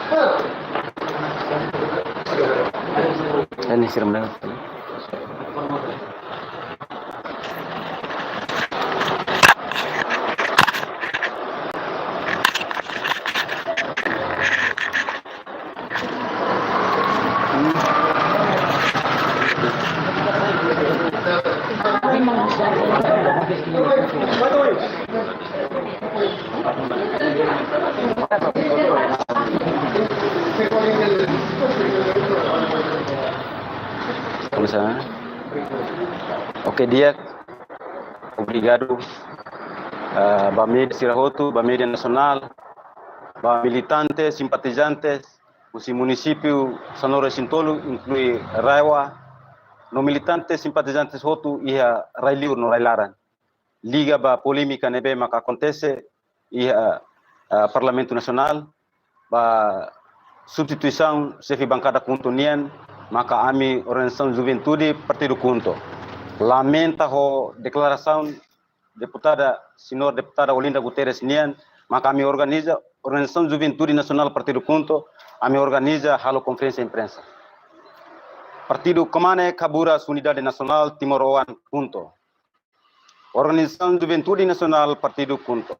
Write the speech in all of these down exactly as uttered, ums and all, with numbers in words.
Ini siram dengan. Oke, di'ak. Obrigadu, ah, ba média sira hotu, ba média nasionál, ba militante, simpatizante husi munisípiu sanulu-resin-tolu, inklui RAEOA, no militante, simpatizante hotu iha rai-liur no rai-laran, liga ba polémika ne'ebé maka akontese iha, ah, Parlamentu Nasionál, ba substituisaun xefe bankada KHUNTO nian, maka ami organizasaun juventude partidu KHUNTO lamenta ho deklarasaun deputada, señora deputada Olinda Guterres nian, maka ami organiza, organizasaun juventude nasionál partidu KHUNTO, ami organiza halo konferénsia imprensa. Partidu Kmane Kaburas Unidade Nasionál Timor Oan KHUNTO. Organizasaun Juventude Nasionál Partidu KHUNTO.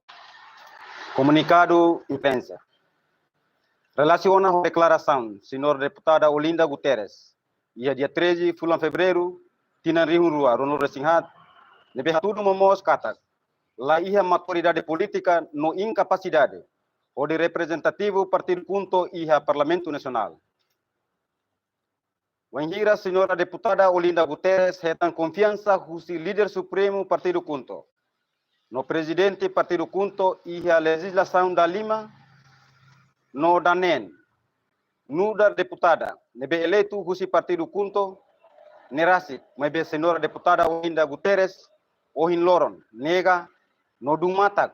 Komunikadu imprensa. Relasiona ho deklarasaun señora deputada Olinda Guterres, iha dia treze fulan Fevereiru, tinan rihun rua ruanulu-resin-haat, ne'ebé hatudu momoos katak la iha maturidade polítika no inkapasidade hodi reprezentativu Partidu KHUNTO iha Parlamentu Nasionál. Wainhira señora deputada Olinda Guterres hetan konfiansa husi líder supremu Partidu KHUNTO no prezidente Partidu KHUNTO iha lejizlasaun dalima no daneen, nu'udar deputada ne'ebé eleitu husi Partidu KHUNTO ne'e rasik, maibé señora deputada Olinda Guterres ohin loron nega no duun matak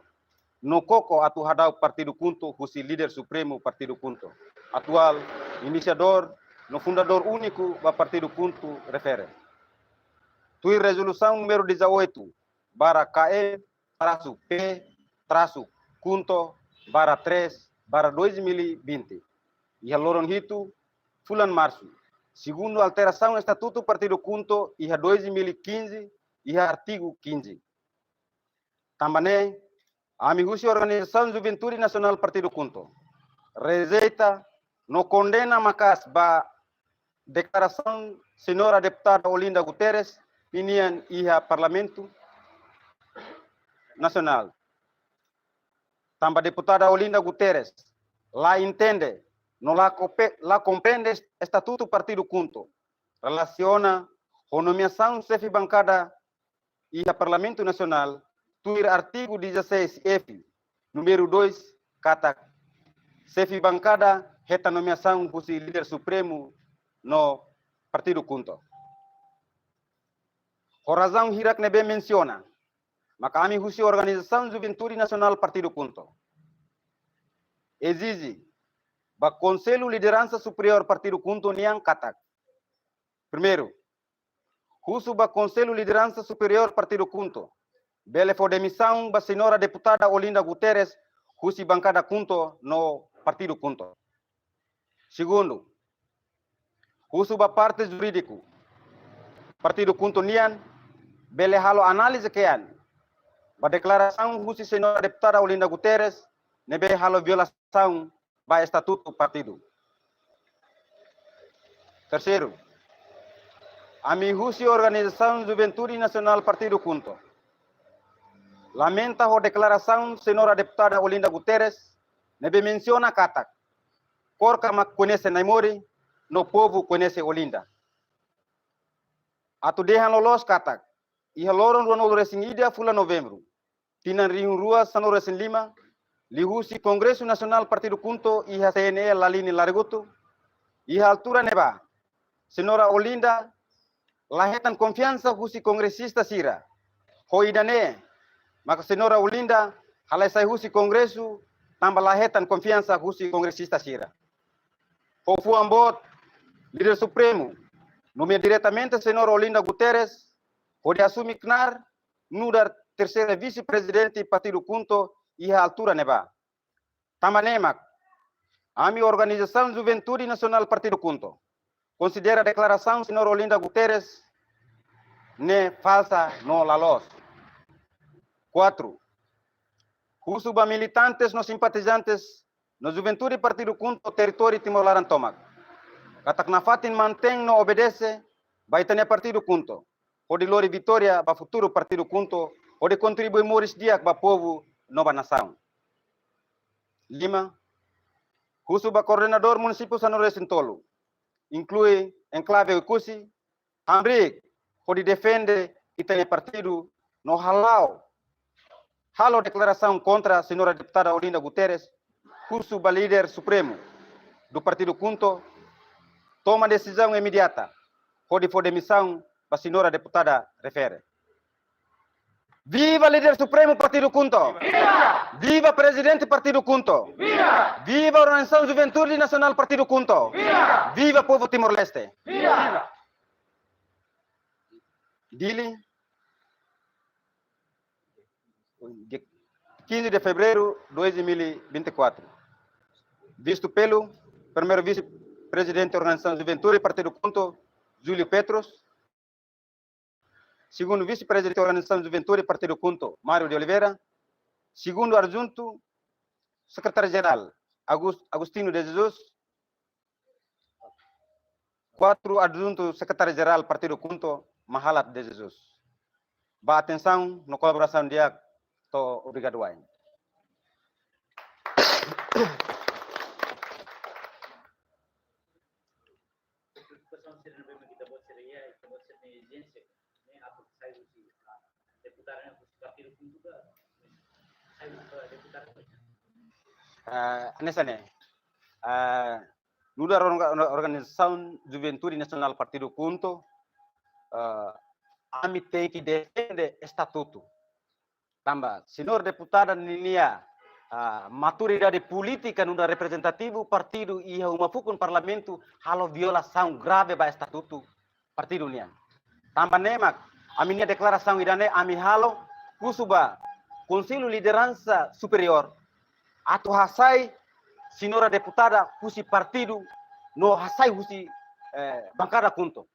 no koko atu hadau Partidu KHUNTO husi líder supremu Partidu KHUNTO, atuál inisiadór no fundadór úniku ba Partidu KHUNTO refere. Tuir rezolusaun númeru dezoito barra K M traço P traço KHUNTO barra três barra dois mil e vinte, iha loron hitu fulan Marsu, segundu alterasaun estatutu Partidu KHUNTO iha dois mil e quinze, iha artigu quinze. Tanba ne'e, ami husi Organizasaun Juventude Nasionál Partidu KHUNTO rejeita no kondena maka'as ba deklarasaun señora deputada Olinda Guterres ninian iha Parlamentu Nasionál. Tanba deputada Olinda Guterres la entende no la kope-, la komprende estatutu Partidu KHUNTO relasiona ho nomeasaun xefe bankada iha Parlamentu Nasionál, tuir artigu dezasseis F, númeru dois, katak xefe bankada hetan nomeasaun husi líder supremu no Partidu KHUNTO. Ho razaun hirak ne'ebé mensiona, maka ami husi Organizasaun Juventude Nasionál Partidu KHUNTO ezije ba Konsellu Lideransa Superiór Partidu KHUNTO nian katak: primeiru, husu ba Konsellu Lideransa Superiór Partidu KHUNTO bele fó demisaun ba señora deputada Olinda Guterres husi bankada KHUNTO no Partidu KHUNTO. Segundu, husu ba parte jurídiku Partidu KHUNTO nian bele halo análize ke'an ba deklarasaun husi señora deputada Olinda Guterres ne'ebé halo violasaun ba estatutu partidu. Terseiru, ami husi Organizasaun Juventude Nasionál Partidu KHUNTO lamenta ho deklarasaun señora deputada Olinda Guterres ne'ebé mensiona katak: KORKA mak koñese Naimori, no povu koñese Olinda. Atu dehan loloos katak, iha loron ruanulu-resin-ida fulan Novembru, tinan rihun rua sanulu-resin-lima, liuhusi Kongresu Nasionál Partidu KHUNTO iha C N E Lalini Laregutu, iha altura ne'ebá señora Olinda la hetan konfiansa husi kongresista sira. Ho ida-ne'e maka señora Olinda halai sai husi Kongresu, tanba la hetan konfiansa husi kongresista sira. Ho fuan boot, líder supremu nomea diretamente señora Olinda Guterres hodi asume knaar nu'udar terseira vise-prezidente Partidu KHUNTO iha altura ne'ebá. Tanba ne'e mak Ami Organizasaun Juventude Nasionál Partidu KHUNTO konsidera deklarasaun Señora Olinda Guterres ne'e falsa no la loos. Kuatru, husu ba militantes no simpatizantes no juventude Partidu KHUNTO territóriu Timor laran tomak katak nafatin mantein no obedese ba ita-nia Partidu KHUNTO hodi lori vitória ba futuru Partidu KHUNTO, hodi kontribui moris di'ak ba povu no ba nasaun. Lima, husu ba koordenadór munisípiu sanulu-resin-tolu, inklui enklave Oekusi, hamriik hodi defende ita-nia partidu no hala'o, halo deklarasaun kontra Señora Deputada Olinda Guterres, husu ba líder supremu do Partidu KHUNTO toma desizaun imediata hodi fó demisaun ba Señora Deputada refere. Viva líder supremu Partidu KHUNTO! Viva! Viva prezidente Partidu KHUNTO! Viva! Viva Organizasaun Juventude Nasionál Partidu KHUNTO! Viva! Viva povu Timor-Leste! Viva! Dili, dia quinze de fevereiro de dois mil e vinte e quatro. Visto pelo primeiro vice-presidente da Organização Juventude Partidu KHUNTO, Júlio Petros, segundo vice-presidente da Organização Juventude Partidu KHUNTO, Mário de Oliveira, segundo adjunto secretário-geral, Agus-, Agostinho de Jesus, kuatru, adjuntu sekretáriu-jerál Partidu KHUNTO, Mahalat de Jesus. Ba atensaun no kolaborasaun di'ak, to'o obrigadu wa'in. Preokupasaun sira ne'ebé mak ita-boot sira iha, ita-boot sira-nia ezijénsia, ne'e atu sai husi, ah, deputadu ne'e husi partidu KHUNTO ka, sai husi, ah, deputadu ne'e. Ah, hanesan ne'e. Ah, nu'udar orga-, orga-, Organizasaun Juventude Nasionál Partidu KHUNTO, ah, ami tenke defende estatutu. Tanba, señór deputada ninia, ah, maturidade polítika nu'udar reprezentativu partidu iha uma fukun Parlamentu halo violasaun grave ba estatutu partidu nian. Tanba ne'e mak, ami-nia deklarasaun ida-ne'e ami halo husu ba Konsellu Lideransa Superiór atu hasai señora deputada husi partidu no hasai husi, eh, bankada KHUNTO.